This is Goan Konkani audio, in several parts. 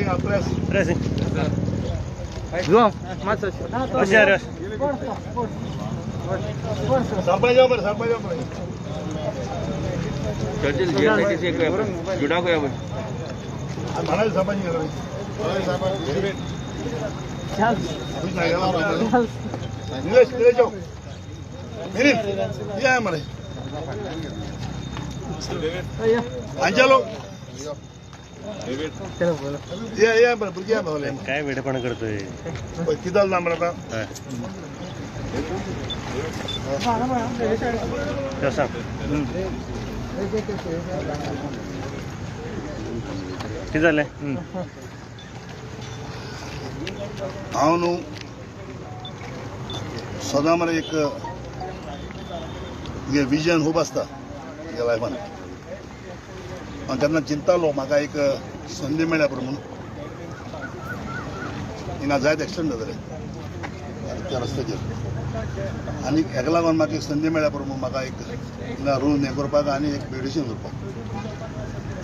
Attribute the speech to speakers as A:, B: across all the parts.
A: Press
B: press.
C: João, mata.
B: अशें रे.
A: सरपंच बरें, सरपंच बरें.
D: चर्चिल जीएसआयडीसी एक जुडा को
A: म्हणाले सरपंच गेलो. निलेश, निलेश यो. मिनील या मरे. अंजलो या या बरं, भुरगीं या बावले.
B: काय वेडेपणा करतोय.
A: कितें जालें ना मरे आतां.
B: हय. यो सांग, कितें जालें?
A: हांव न्हू सदां मरे एक विजन खूब आसता म्हज्या लायफान. हांव तेन्ना चिंतालो म्हाका एक संदी मेळ्ळ्या पुरो म्हणून. हिंगा जायत एक्सिडंट जाताले त्या रस्त्याचेर आनी हेका लागून म्हाका एक संदी मेळ्ळ्या पुरो म्हणून म्हाका एक हिंगा रूम हें करपाक आनी एक मेडिसीन करपाक.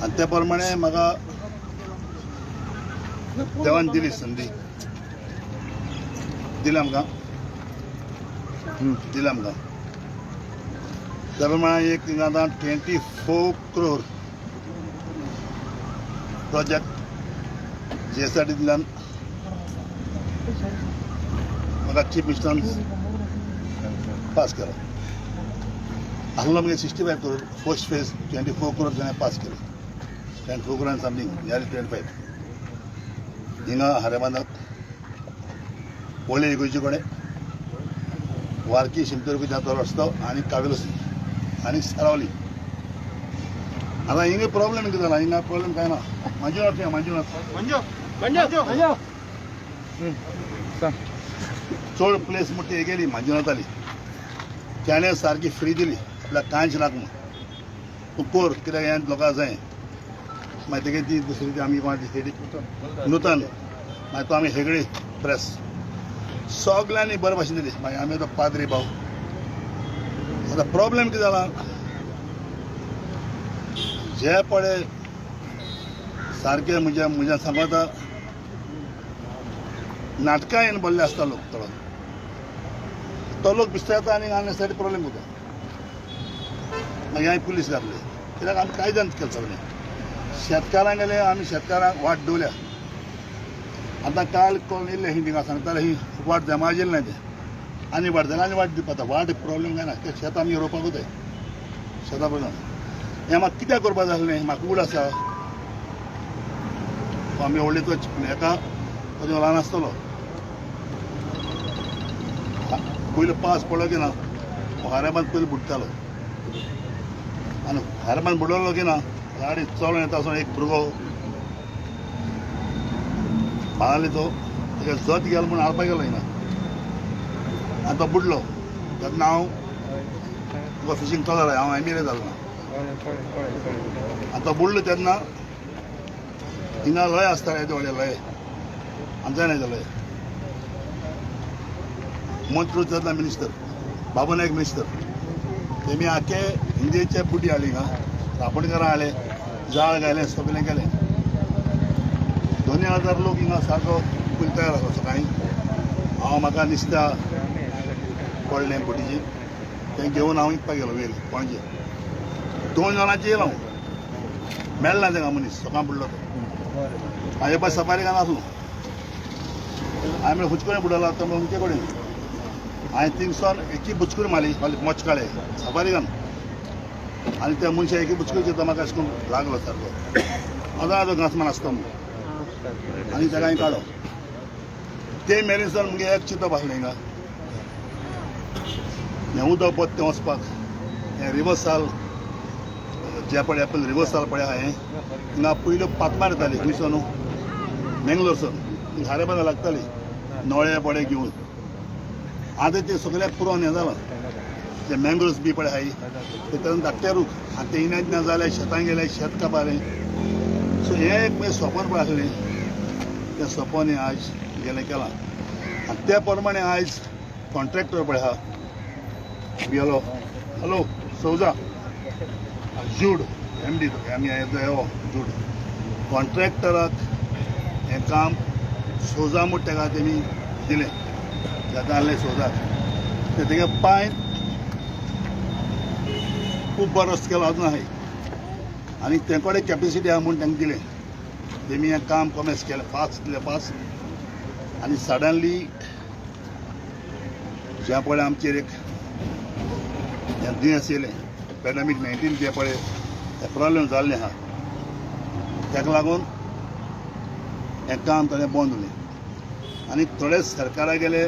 A: आनी त्या प्रमाणे म्हाका देवान दिली, संदी दिली आमकां, दिली आमकां. त्या प्रमाणे एक हिंगा आतां 24 क्रोर प्रोजेक्ट जीएसआयडीसींतल्यान म्हाका चीफ मिनिस्टरान पास केलो आसलो. मागीर 65 crore first phase, 24 crore ताणें पास केले, 24 crore something, nearly 25. हिंगा खारेबांदाक, व्हडले इगर्जे कडेन, वारकी शिमतोर तो रस्तो आनी कावेलोसी आनी सारावली. आतां हिंगा प्रॉब्लेम कितें जाला? हिंगा प्रॉब्लेम कांय ना. मंजुनाथ, मंजुनाथ.
D: मंजू.
A: चड प्लेस मोठी हे गेली मंजुनाथाली. त्याणे सारकी फ्री दिली, आपल्याक कांयच नाका म्हूण, तूं कर कित्याक हें लोकां जाय. मागीर तेगे ती दुसरी ती आमी कोणाची हेडी नूतन, मागीर तो आमी हेगडे प्रेस सगल्यांनी बरे भाशेन दिली. मागीर आमी तो पाद्री भाव. आतां प्रॉब्लेम कितें जाला, जे पळय सारके म्हणजे म्हज्या सांगता नाटकां येवन बसले आसता लोक. थोडो तो लोक बिस्ता येता आनी अननेसरी प्रॉब्लेम करता. मागीर हांवें पुलीस घातले कित्याक आमी कांय जाण केलें सगळें शेतकारांक गेले. आमी शेतकारांक वाट दवरल्या. आतां काल कोण येयल्ले ही थिंगा सांगताले, ही वाट जमा येयलें ना तें आनी वाट जाल्यार आनी वाट दिवपा. आतां वाट प्रॉब्लेम काय ना, ते शेत आमी रोवपाकूच जाय. शेतां प्रॉब्लेम हें म्हाका कित्याक करपा जाय आसलें? म्हाका उड आसा. आमी व्हडले तो हेका अजून ल्हान आसतलो. पयलो पावस पडलो की ना, खारेबांद पयलीं बुडटालो आनी खारेबांद बुडवलो की ना, गाडी चलोन येता आसतना एक भुरगो बाळाली तो तेका जत गेलो म्हूण हाडपाक गेलो हिंगा आनी तो बुडलो. तेन्ना हांव तुका फिशींग चलता, हांव एमएलए जालो ना. आनी तो बुडलो तेन्ना हिंगा लय आसता, येदे व्हडले लय आमच्या नाही लय. मंत्री तेन्ना मिनिस्टर बाबू नायक मिनिस्टर, तेमी आखे इंडियेचे बुटी हाडली, हिंगा रापणकारां हाडले, जाळ घालें, सगळें केलें. 2000 लोक हिंगा सारको पयलीं तयार आसलो. सकाळीं हांव म्हाका निस्त्या पडलें बोटीचें, तें घेवन हांव विकपाक गेलो वेल पणजे. 2 वरांचेर येयलो हांव, मेळना ताका मनीस, सकाळ बुडलो तो. म्हाजे पास सफारी घाल आसलो. हांवें म्हणलें, खंयचे कडेन बुडला तो? म्हणून तुमचे कडेन. हांवें थिंगसोन एकी बुचकूर मारली मोचकाळे सफारी घाल आनी त्या मनशा एकी बुचकूर तो म्हाका अशें करून लागलो सारको. आतां तो घांस मान आसता म्हणून आनी ताका हांवें काडलो. ते मेरेन सर मुगे एक चिंतप आसलें, हिंगा हें उदक पत्तें वचपाक हें रिवर्साल जे पळय पयलीं रिवर्साल पळय आहा हें. हिंगा पयल्यो पातमार येताली खंयसर न्हू, मेंगलोरसून खारेबांदा लागताली नळे पडे घेवन. आतां ते सगळे पुरोवन हें जालां. ते मँग्रोव्स बी पळय आहाय ते तातूंत धाकटे रूख आनी ते इनात ना जाल्यार शेतां गेले, शेत कापालें. सो हें एक मागीर सपन पळय आसलें, तें सपन हें आयज गेलें केलां. आनी त्या प्रमाणे आयज कॉन्ट्रॅक्टर पळय आहा गेलो हॅलो सौजा जूड एमडी आमी हो जूड कॉन्ट्रॅक्टराक हें काम सोजा म्हूण ताका तेमी दिलें, जाता आहलें सोजाक. ते तेगे पांय खूब बरो रस्तो केलो अजून आहाय आनी ते कडेन कॅपेसिटी आहा म्हूण तांकां दिलें. तेमी हें काम कॉमेस केलें फास्ट, दिलें फास्ट. आनी सडनली ज्या पळय आमचेर एक हें दुयेंस येयलें, पॅन्डेमीक 19, जें पळय हें प्रॉब्लेम जाल्लें आहा, ताका लागून हें काम थोडें बंद उरलें आनी थोडे सरकारा गेले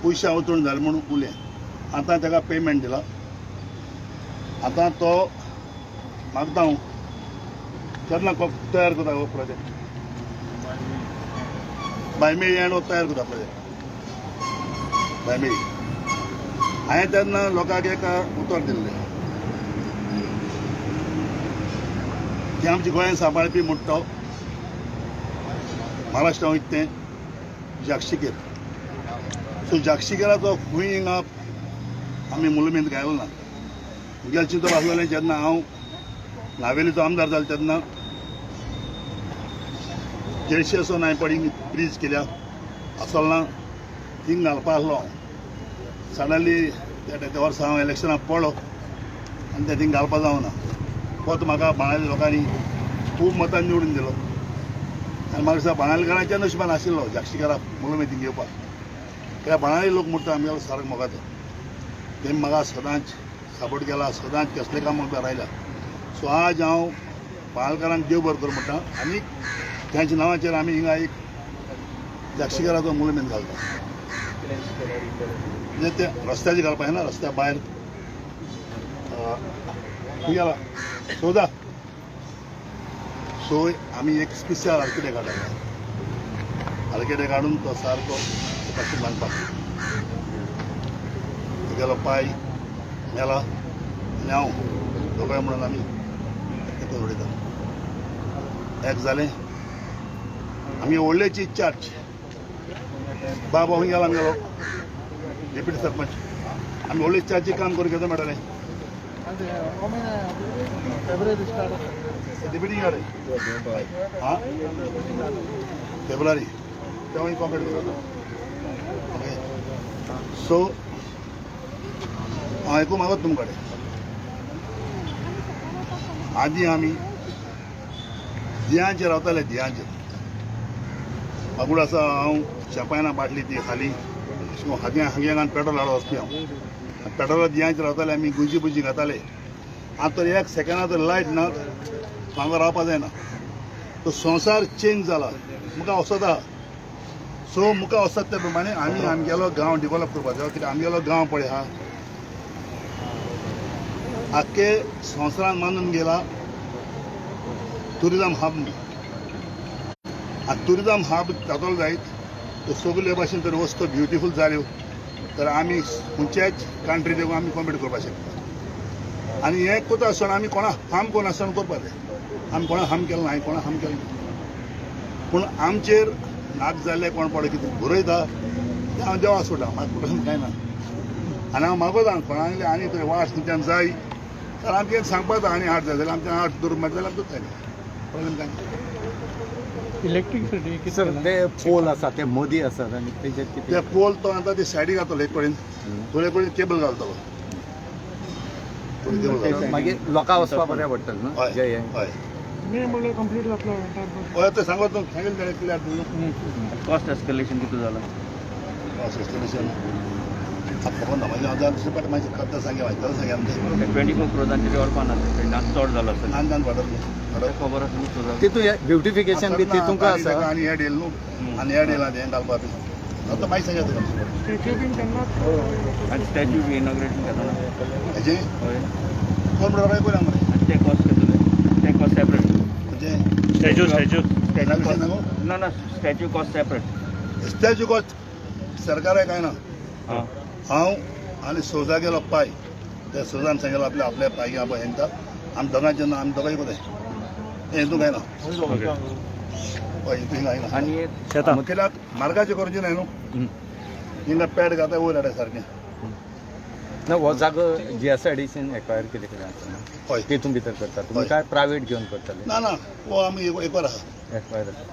A: पयशे वचून जाले म्हणून उरलें. आतां ताका पेमेंट दिला. आतां तो मागता हांव केन्ना तयार करता हो प्रोजेक्ट, बाय मे एंड हो तयार करता प्रोजेक्ट बाय मे. हांवें तेन्ना लोकांक एक उतर दिल्लें की आमची गोंयान सांबाळपी म्हणटा महाराष्ट्रा वयता तें जाक्षिकेर. सो जाक्षिकेराचो खंय हिंगा आमी मुलुमेंत घायलो ना. म्हगेलें चिंतप आसलेलें जेन्ना हांव नावेलीचो आमदार जालो तेन्ना केळशेचो नाय पडी ब्रीज केल्या आसलो ना, थिंग घालपा आसलो हांव. सडनली त्या वर्सा हांव इलेक्शनाक पडलो आनी ते थिंग घालपा जावना. परत म्हाका बाणावली लोकांनी खूब मतां निवडून दिलो आनी म्हाका दिसता बाणावलीकारांच्या नशिबान आशिल्लो जाक्षिकाराक मुलुमेतींग घेवपाक. कित्याक बाणावली लोक म्हणटा आमगेलो सारको मोगाचो, तेमी म्हाका सदांच सपोर्ट केला, सदांच कसले काम उबे रायल्या. सो आज हांव बाणावलकारांक देव बरो करूं म्हणटा आनी तांच्या नांवाचेर आमी हिंगा एक जाक्षिकाराचो मुलुमेंत घालता. म्हणजे ते रस्त्याचेर घालपा ना, रस्त्या भायर खंय गेला सोदा. सो आमी एक स्पेशल आर्किटेक्ट काडला, आर्किटेक्ट काडून तो सारको कशें बांदपाक गेलो पाय मेला आनी हांव दोगांय म्हणून आमी तेका उडयता. एक जालें आमगे व्हडलेची चार्ज बाबा खंय गेला आमगेलो डेप्युटी सरपंच, आमी व्हडले चार्जी काम करून घेता मेळटलें डेप्युटी गाडे हां फेब्रुवारी तेव्हा कॉम्प्लीट करता. ओके, सो हांव आयकूं मागत तुमकां कडेन. आदी आमी दियांचेर रावताले, दियांचेर मागूड आसा. हांव चेपायना बाटली ती खाली हागे हागे पेट्रोल हाडो वचपी हांव. पेट्रोला दियांचेर रावताले आमी, गुंजी बुंजी घाताले. आतां तर एक सेकंडा तर लायट ना, हांगा रावपा जायना. तो संवसार चेंज जाला, मुखार वचत आहा. सो मुखार वचत त्या प्रमाणे आमी आमगेलो गांव डिवॅलप करपाक जाय. कित्याक आमगेलो गांव पळय आहा आख्खे संवसारान मानून गेला ट्युरिजम हब म्हणून. आनी ट्युरिजम हब जातलो जायत तर सगळे भाशेन तर वस्तू ब्युटिफूल जाल्यो तर आमी खंयच्याच कंट्री देखून आमी कॉम्पीट करपाक शकता. आनी हें करता आसतना आमी कोणा हार्म करनासतना करपाक जाय. आमी कोणा हार्म केलें ना, हांवें कोणा हार्म केलें ना. पूण आमचेर नाक जाल्ले कोण पळय कितें बरयता तें हांव देवा सोडटा, म्हाका प्रश्न कांय ना. आनी हांव मागोता कोणाक आनी थंय वास खंयच्यान जाय तर आमकां सांगपाक जाय. आनी आठ जाय जाल्यार आमच्या आठ दवरून मारता जाल्यार आमकां जाय प्रॉब्लेम कांय ना.
C: इलेक्ट्रिसिटी
E: सर ते पोल आसा ते मदीं आसात आनी तेजेर
A: ते
E: कितें
A: पोल तो आतां ते सायडीक घातलो एक कडेन, थोडे कडेन केबल घालतलो, थोडे केबल घालतलो.
E: मागीर लोकांक वचपाक बरें पडटलें न्हू
A: हय
E: जे हें
A: हय
C: मे म्हणल्यार कंप्लीट जातलो.
A: हय ते सांगत न्हू, सांगेल ताणें क्लियर न्हू.
D: कॉस्ट एस्कलेशन कितू जाला?
A: कॉस्ट एस्टिमेशन खबर ना मागीर हांव दुसरे पाट मातशें करता सांगे मागीर सांगे आमचें
D: 24 क्रोजांचे ते व्हरपा ना, ते चड जालो आसतलें.
A: ल्हान ल्हान वाडत न्हू.
D: खबर आसा न्हू तुका?
E: तितून ब्युटिफिकेशन बी तितूंक आसा.
A: आनी हेड येयल न्हू, आनी हेड येयला तें घालपा बी आतां मागीर सांगया तुका.
C: स्टॅच्यू बीन केन्नाच
D: आनी स्टॅच्यू बी इनॉग्रेशन केला
A: हेजें
D: हय.
A: कोण म्हणटा पळय मरे.
D: आनी ते कॉस्ट कितले? ते कॉस्ट सेपरेट.
A: म्हणजे
B: स्टॅच्यू स्टॅच्यू
A: इनॉग्रेशन सांगू
D: ना ना, statue cost separate.
A: Statue cost सरकार काय ना.
D: हां
A: हांव आनी सोजा गेलो पाय त्या सोजान सांगेलो आपल्या आपल्या पाय घेवन हेंका आमी दोगांचे ना, आमी दोगांय कोताय हें तूं काय ना.
B: ओके
A: हय हितून कांय ना.
D: आनी
B: शेतां
A: कित्याक मार्गाचें करूचें न्हय न्हू, हिंगा पॅड घाता वयर हाडा सारकें.
E: ना हो जागो जीएसआयडीसीन एक्वायर केले कडेन आसा न्हू,
A: हय
E: तितून भितर करता तुमी
A: हय.
E: काय प्रायवेट घेवन करतले?
A: ना ना, हो आमी एकवर आहा.
E: एक्वायर आसा.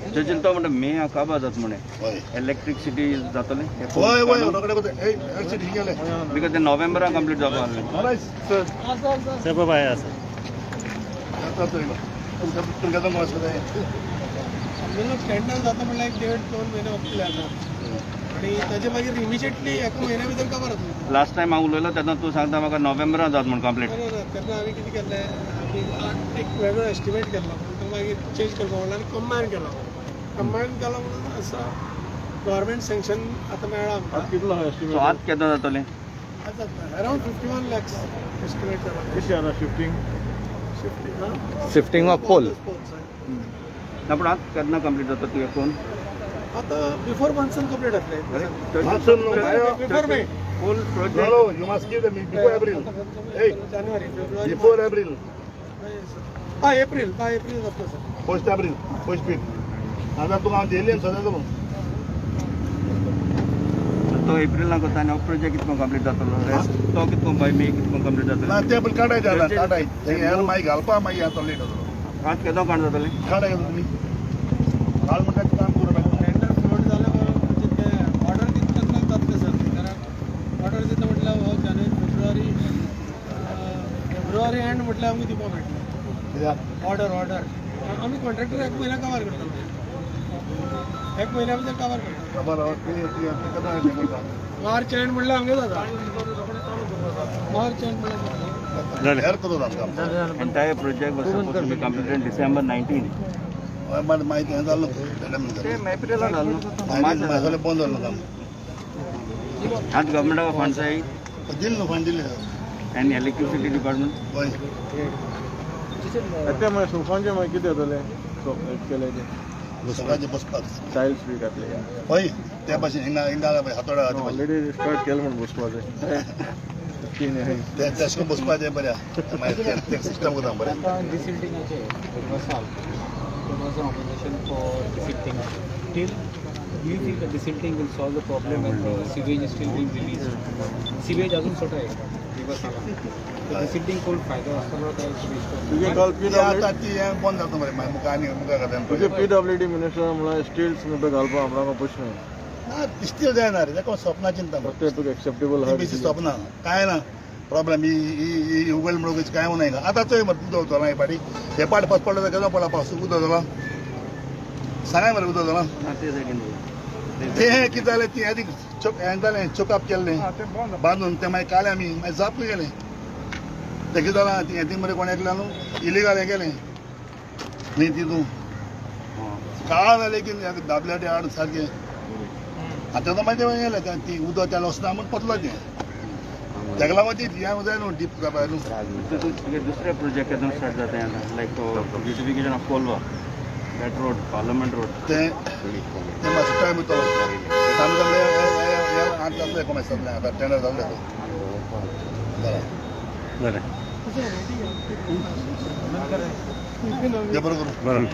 D: चर्चिल तो म्हणटा मे काबार जाता म्हणे.
A: हय.
D: इलेक्ट्रिसिटी जातलें.
A: हय हय, रोकडे कोता. ए इलेक्ट्रिसिटी गेले.
D: Because ते नोव्हेंबराक कंप्लीट जावपा आसलें.
A: नरायस सर.
B: चल बाबा, हे आसा.
A: जाता तुमकां तुमकां तुमकां वचपाक जाय.
C: टेंडर जाता म्हणल्यार एक देड दोन म्हयने वतले आतां आनी ताजे मागीर इमिजिएटली एका म्हयन्या भितर काबार जातलें.
D: लास्ट टायम हांव उलयलो तेन्ना तूं सांगता म्हाका नोव्हेंबराक जाता म्हूण कंप्लीट.
C: ना ना, तेन्ना हांवें कितें केल्लें, आमी एक वेगळो एस्टिमेट केल्लो पूण तो मागीर चेंज करपा म्हणल्यार आनी कंबायन केलो. कंबायन केलो म्हणून आसा गव्हर्मेंट सँक्शन आतां मेळ्ळा आमकां.
F: कितलो
D: सो आतां केन्ना जातलें?
C: आतां जाता अरावंड 51 लॅक्स एस्टिमेट जाला.
F: कशी आतां shifting?
C: Shifting.
E: Shifting of pole.
D: ना, पूण आतां केन्ना कंप्लीट जाता तुगे फोन?
C: आतां बिफोर मॉन्सून कंप्लीट जातलें.
A: मान्सून न्हू भायर.
C: Before May.
D: Full
A: No,
D: project.
A: no, you must give them before April. Hey,
C: January, February.
A: Before April,
C: हय, एप्रील, बाय एप्रील जातलो sir.
A: First April, first week. आतां तुका हांव दिल्ली सदां तूं.
D: तो एप्रिलाक करता आनी हो प्रोजेक्ट कितको कंप्लीट जातलो? रेस्ट तो कितको बाय मे कितको कंप्लीट
A: ना.
D: जातलो?
A: ते पण काडायचे आतां, काडाय ते मागीर घालपा, मागीर आतां लेट जातलो.
D: आतां केदो काण जातलें?
A: काडाय तुमी, घाल म्हणटा काम करूं मेळटा.
C: टेंडर फ्लोट जालें म्हणजे ते ऑर्डर दिता तेन्ना जातलें सर, कारण ऑर्डर दिता म्हटल्यार हो जानेवारी, फेब्रुवारी, फेब्रुवारी एंड म्हटल्यार आमकां दिवपाक मेळटलें.
A: कित्याक?
C: ऑर्डर ऑर्डर आमी कॉन्ट्रॅक्टर एक म्हयन्या कवर करतले, एक म्हयन्या भितर कवर करतले.
A: खबर आहा, ते ते ते केन्ना हें करता?
C: मार्च एंड म्हणल्यार आमगे जाता, मार्च एंड म्हणल्यार जाता.
B: जालें.
A: हेर करता आमकां.
D: Entire project was suppose to be completed in December 19.
A: हय, मागीर हें जालें न्हू.
D: सेम एप्रिलाक जालें न्हू.
A: मागीर सगळें बंद जालें काम.
D: आतां गव्हर्मेंटाक फंड्स आहाय.
A: दिलें न्हू, फंड दिलें.
D: आनी इलेक्ट्रिसिटी डिपार्टमेंट.
A: हय.
F: ते मागीर सोफांचे मागीर कितें जातलें केलें तें?
A: सकाळचें बसपाक.
F: टायल्स बी घातले?
A: हय, त्या भाशेन हिंगा हिंगा हातोडा ते भाशेन.
F: ऑलरेडी स्टार्ट केलें म्हूण बसपाचें तीन.
A: ते तशें करून बसपाचें बरें आहा. मागीर ते सिस्टम करता बरें.
G: डिसिल्टिंगाचे reversal, there was an opposition for desilting. Till do you think that desilting will solve the problem and the sewage is still being released? Sewage अजून छोटं आहे रिवर्साला. तर डिसिल्टिंग करून फायदा असतो काय sewage?
F: तुगे काल
A: ती
F: पी डब्ल्यू
A: आतां ती हें बंद जाता मरे, मागीर मुखार आनी मुखार करता.
F: तुगे पीडब्ल्यूडी मिनिस्टर म्हणल्यार स्टिल्स म्हणटा घालपा म्हणून प्रश्न.
A: ना, स्टील जायना रे, ताका स्वप्नां चिंता.
F: फक्त तुका एक्सेप्टेबल
A: ती
F: आहा?
A: बेसी स्वप्नां, कांय ना प्रॉब्लेम. ही ही उगल म्हणून कांय ना. आतां चोय मरे, उदक वतलो हे पाटी, हे पाट पावस पडलो तर केदो पडला पावस, उदक जालां सांगाय मरे, उदक जालां.
D: ना, ते सायडीन.
A: ते कितें जालें, ती आदी हें जालें, चोकअप केल्लें बांदून, तें मागीर काडलें आमी, मागीर जापूय गेलें. तें कितें जालां, ती ती मरे कोण एकल्यान न्हू इलिगल हें केलें न्ही. तितून काळ जालें की दाबल्या आड सारकें. आतां तो मागीर तें गेलें, ती उदक त्या वचना म्हूण पतलो तें, ताका लागून ती हें जाय न्हू, डीप जावपा न्हू.
D: तुगे दुसरे प्रोजेक्ट केन्ना स्टार्ट जाता आतां, like beautification of Colva, that road, Parliament road?
A: तें तें मातसो टायम वयतलो. आमी सगळे जातलें, कोमेस जातलें आतां, टेंडर जातलें बरें.
B: जालें.
A: तें बरोबर.
B: बरें.